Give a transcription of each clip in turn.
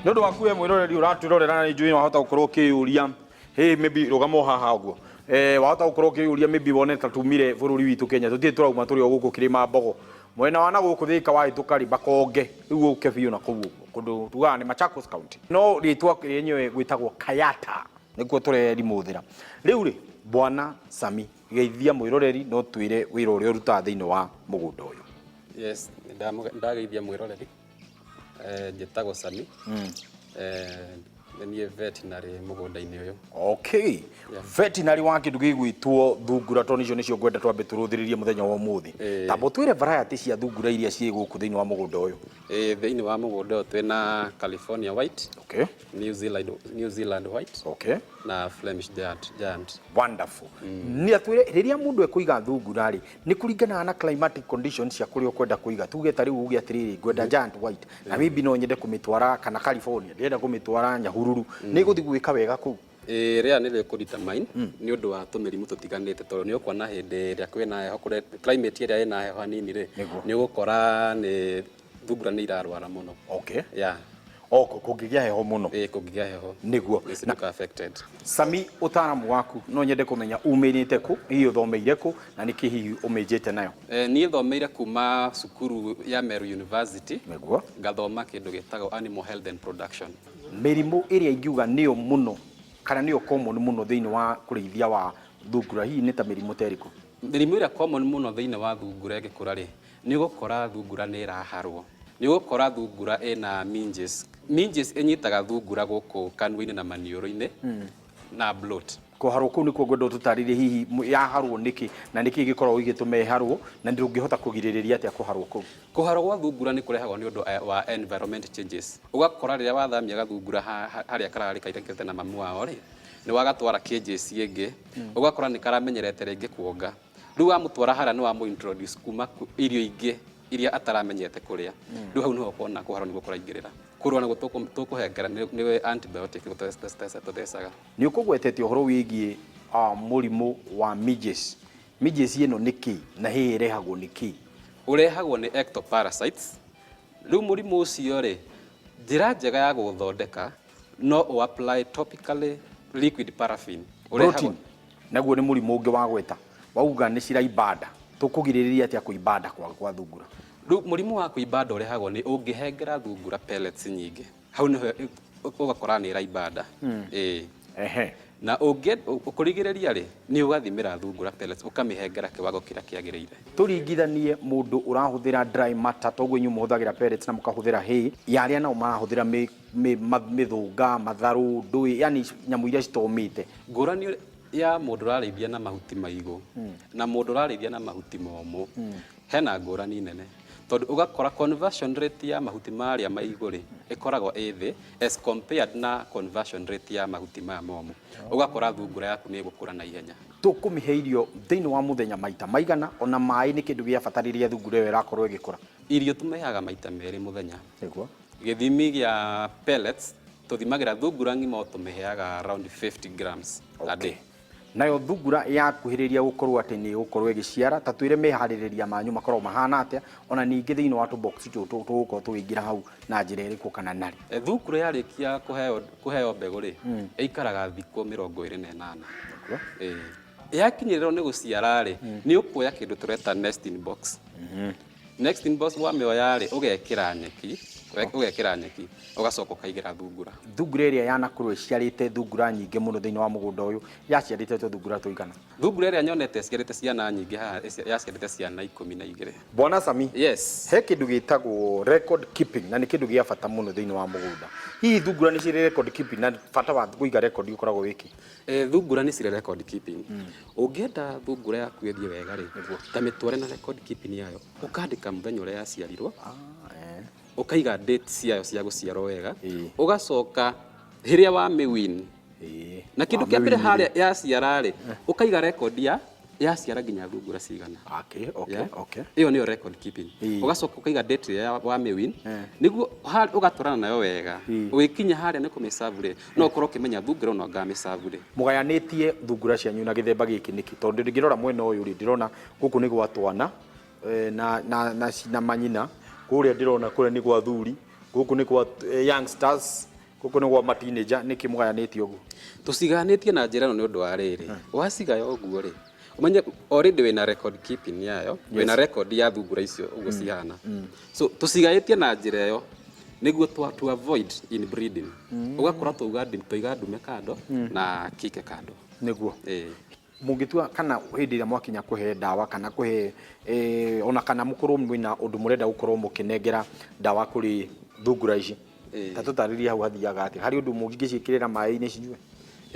Nĩ ũndũ waku we mwĩroreri ũratwĩrorera, na nĩ njũĩ wahota gũkorwo ũkĩyũria, hey, maybe rũgama o haha ũguo. Wahota gũkorwo ũkĩyũria, maybe wone ta tumire bũrũri witũ Kenya. Tũtirĩ tũrauma, tũrĩ o gũkũ kĩrĩma mbogo mwena wa na gũkũ Thĩka, wahĩtũka rĩ Makonge, rĩu ũke biũ na kũu ũguo kũndũ tugaga nĩ Machakos County, no rĩtwa rĩenyewe gwĩtagwo Kayata, nĩkuo tũrerimũthĩra rĩu rĩ. Bwana Sami, geithia mwĩroreri no twĩre wĩra ũrĩa ũrutaga thĩinĩ wa mũgũnda ũyũ. Yes, ndageithia mwĩroreri. Njĩtagwo Sami. Nĩ niĩ veterinary mũgũnda-inĩ ũyũ. Okay. Veterinary wa kĩndũ gĩgwĩtwo thungura, tondũ icio nĩcio ngwenda twambe tũrũthĩrĩrie mũthenya wa ũmũthĩ. Tamba ũtwĩre variety cia thungura iria ciĩ gũkũ thĩinĩ wa mũgũnda ũyũ. Thĩinĩ wa mũgũnda ũyũ twĩna California White, New Zealand White na Flemish Giant. Wonderful. Nĩ atwĩre, rĩrĩa mũndũ ekũiga thungura rĩ, nĩ kũringanaga na climatic conditions cia kũrĩa ũkwenda kũiga. Tuge ta rĩu uge atĩrĩrĩ, ngwenda Giant White na maybe no nyende kũmĩtwara, kana California, ndĩrenda kũmĩtwara Nyahururu, nĩ ĩgũthiĩ gwĩka wega kũu? Rĩera nĩ rĩkũ-determine nĩ ũndũ wa tũmĩrimũ tũtiganĩte, tondũ nĩ ũkuona hĩndĩ ĩrĩa kwĩna heho, kũrĩa climate ĩrĩa ĩna heho hanini rĩ, nĩ ũgũkora nĩ thungura nĩ irarwara mũno. Yeah. O kũngĩgĩa heho mũno. Ĩĩ, kũngĩgĩa heho. Nĩ cituĩkaga affected. Sami, ũtaaramu waku no nyende kũmenya umĩrĩte kũ, hihi ũthomeire kũ, na nĩkĩ hihi ũmĩnjĩte nayo? Niĩ thomeire kuma cukuru ya Meru University. Ngathoma kĩndũ gĩtagwo Animal Health and Production. Mĩrimũ ĩrĩa ingiuga nĩyo mũno kana nĩyo common mũno thĩinĩ wa kũrĩithia wa thungura hihi nĩ ta mĩrimũ ta ĩrĩkũ? Mĩrimũ ĩrĩa common mũno thĩinĩ wa thungura ĩgĩkũra rĩ, nĩ ũgũkora thungura nĩ ĩraharwo, nĩ ũgũkora thungura ĩna mange. Mange ĩnyitaga thungura gũkũ kanua-inĩ na maniũrũ-inĩ na bloat. Kũharwo kũu nĩkuo ngwenda ũtũtarĩrie, hihi yaharwo nĩkĩ, na nĩkĩ gĩkoragwo gĩgĩtũma ĩharwo, na ndũngĩhota kũgirĩrĩria atĩa kũharwo kũu? Kũharwo gwa thungura nĩ kũrehagwo nĩ ũndũ wa environment changes. Ũgakora rĩrĩa wathamia gathungura harĩa kararĩ kairĩkĩte na mamu wao rĩ, nĩ wagatwara cages ĩngĩ, ũgakora nĩ karamenyerete rĩngĩ kuonga. Rĩu wamũtwara harĩa nĩ wamũ introduce kuma irio ingĩ iria ataramenyete kũrĩa. Rĩu hau nĩho ũkona kũharwo nĩguo kũraingĩrĩra. Kũrũa naguo tũkũhengera nĩ antibiotic tũthecaga. Nĩ ũkũgwetete ũhoro wĩgiĩ mũrimũ wa midges. Midges ĩno nĩ kĩ, na hihi ĩrehagwo nĩ kĩ? Ũrehagwo nĩ ectoparasites. Rĩu mũrimũ ũcio rĩ, njĩra njega ya gũũthondeka no ũ apply topically liquid paraffin. Protein naguo nĩ mũrimũ ũngĩ wa gweta, wauga nĩ ciraimba nda. Tũkũgirĩrĩria atĩa kũimba nda kwa thungura? Rĩu mũrimũ wa kũimba nda ũrehagwo nĩ ũngĩhengera thungura pellets nyingĩ, hau nĩho ũgakora nĩ ĩraimba nda. Ĩĩ. Na ũngĩ kũrigĩrĩria rĩ, nĩ ũgathimĩra thungura pellets, ũkamĩhengera kĩwango kĩrĩa kĩagĩrĩire. Tũringithanie mũndũ ũrahũthĩra dry matter, toguo inyuĩ mũhũthagĩra pellets na mũkahũthĩra hay, ya arĩa nao marahũthĩra mĩthũnga, matharũ, ndũĩ, yani nyamũ iria citomĩte. Ngũrani ya mũndũ ũrarĩithia na mahuti maigũ na mũndũ ũrarĩithia na mahuti momũ, hena ngũrani nene, tondũ ũgakora conversion rate ya mahuti marĩa maigũ rĩ, ĩkoragwo ĩ thĩ as compared na conversion rate ya mahuti maya momũ. Ũgakora thungura yaku nĩ ĩgũkũra na ihenya. Tũkũmĩhe irio thĩinĩ wa mũthenya maita maigana? Ona maĩ nĩ kĩndũ gĩa bata rĩrĩa thungura ĩyo ĩrakorwo ĩgĩkũra? Irio tũmĩheaga maita merĩ mũthenya. Gĩthimi gĩa pellets tũthimagĩra thungura ng'ima o tũmĩheaga around 50 grams a day. Nayo thungura yakuhĩrĩria gũkorwo atĩ nĩ ĩgũkorwo ĩgĩciara, ta twĩre meharĩrĩria manyu makoragwo mahana atĩa, ona ningĩ thĩinĩ wa tũbox tũtũ tũgũkorwo tũgĩingĩra hau na njĩra ĩrĩkũ kana narĩ? Thungura yarĩkia kũheo mbegũ rĩ, ĩikaraga thikũ 28. Ĩĩ. Yakinyĩrĩrwo nĩ gũciara rĩ, nĩ ũkuoya kĩndũ tũreta nesting box. Nesting box wamĩoya rĩ, ũgekĩra nyeki, ũgacoka ũkaigĩra thungura. Thungura ĩrĩa yanakorwo ĩciarĩte thungura nyingĩ mũno thĩinĩ wa mũgũnda ũyũ yaciarĩte tũthungura tũigana? Thungura ĩrĩa nyonete ĩciarĩte ciana nyingĩ haha yaciarĩte ciana 12. Bwana Sami, Yes. he kĩndũ gĩtagwo record keeping, na nĩ kĩndũ gĩa bata mũno thĩinĩ wa mũgũnda. Hihi thungura nĩ cirĩ record keeping, na bata wa kũiga record ũkoragwo wĩkĩ? Thungura nĩ cirĩ record keeping. Ũngĩenda thungura yaku ĩthiĩ wega rĩ, ta mĩtware na record keeping yayo, ũkandĩka mũthenya ũrĩa yaciarirwo, ũkaiga date ciayo cia gũciarwo wega, ũgacoka rĩrĩa wamĩwin, na kĩndũ kĩa mbere harĩa yaciara rĩ, ũkaiga record ya yaciara nginya thungura cigana. Yeah? Ĩyo nĩyo record keeping. Ũgacoka ũkaiga date ĩrĩa wamĩwin, nĩguo ũgatwarana nayo wega. Ũgĩkinya harĩa nĩ kũmĩserve rĩ, no ũkorwo ũkĩmenya thungura ĩno ngamĩserve rĩ. Mũgayanĩtie thungura cianyu na gĩthemba gĩkĩ nĩkĩ? Tondũ ndingĩrora mwena ũyũ rĩ, ndĩrona gũkũ nĩ gwa twana na manyina, kũrĩa ndĩrona kũrĩa nĩ gwa thuri, gũkũ nĩ gwa youngsters. Gũkũ nĩ gwa mateenager, nĩkĩ mũgayanĩtie ũguo? Tũciganĩtie na njĩra ĩno nĩ ũndũ wa rĩrĩ, wacigaya ũguo rĩ, ũmenye already wĩna record keeping yayo, wĩna record ya thungura icio ũguo cihana. So tũcigaĩtie na njĩra ĩyo nĩguo to avoid inbreeding. Ũgakora twaiga ndume kando na kike kando. Nĩguo. Ĩĩ. Mũngĩtua kana hĩndĩ ĩrĩa mwakinya kũhe ndawa kana kũhe ona kana mũkorwo mwĩna ũndũ mũrenda gũkorwo mũkĩnengera ndawa kũrĩ thungura ici, ta tũtarĩrie hau hathiaga atĩa? Harĩ ũndũ mũngĩciĩkĩrĩra maĩ-inĩ cinyue?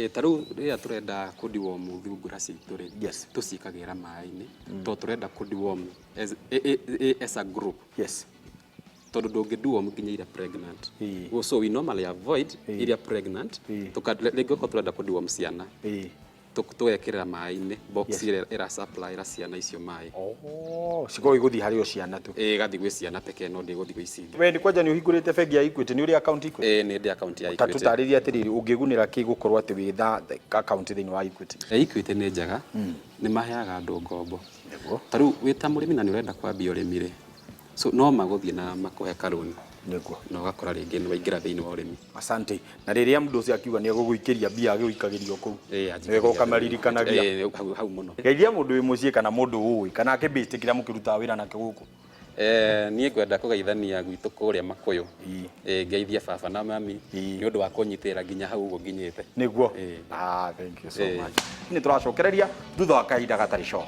Ta rĩu rĩrĩa tũrenda kũ deworm thungura citũ rĩ, tũciĩkagĩra maĩ-inĩ tondũ tũrenda kũ deworm as a group. Tondũ ndũngĩ deworm nginya iria pregnant. So we normally avoid iria pregnant. Rĩngĩ okorwo tũrenda kũ deworm ciana, tũgekĩrĩra maĩ-inĩ box ĩrĩa ĩra supply ĩra ciana icio maĩ. Oh, cikorwo igũthiĩ harĩ o ciana tu. Ĩĩ, ĩgathiĩ gwĩ ciana pekee, no ndĩgũthiĩ gwĩ ici ingĩ. We nĩ kwanja nĩ ũhingũrĩte bengi ya Equity, nĩ ũrĩ account Equity? Ĩĩ, nĩ ndĩ account ya Ta Equity. tũtarĩrie atĩrĩrĩ, ũngĩgunĩra kĩ gũkorwo atĩ wĩ na account thĩinĩ wa Equity? Equity nĩ njega, nĩ maheaga andũ ngombo. Nĩguo. Ta rĩu wĩ ta mũrĩmi na nĩ ũrenda kwambia ũrĩmi rĩ, so no magũthiĩ na makũhe karũni. Nĩguo. Na ũgakora rĩngĩ nĩ waingĩra thĩinĩ wa ũrĩmi. Asante. Na rĩrĩa mũndũ ũcio akiuga nĩ egũgũikĩria mbia agĩgũikagĩria o kũu. Ĩĩ, anjikagĩria. Wega ũkamaririkanagia. Ĩĩ, hau, hau mũno. Geithia mũndũ wĩ mũciĩ kana mũndũ ũĩ kana akĩmbĩtĩ kĩrĩa mũkĩrutaga wĩra nake gũkũ. Niĩ ngwenda kũgeithania gwitũ kũrĩa Makũyũ. Ngeithie baba na mami nĩ ũndũ wa kũnyitĩrĩra nginya hau ũguo nginyĩte. Nĩguo. Ĩĩ. Thank you so much. Nĩ tũracokereria thutha wa kahinda gatarĩ coho.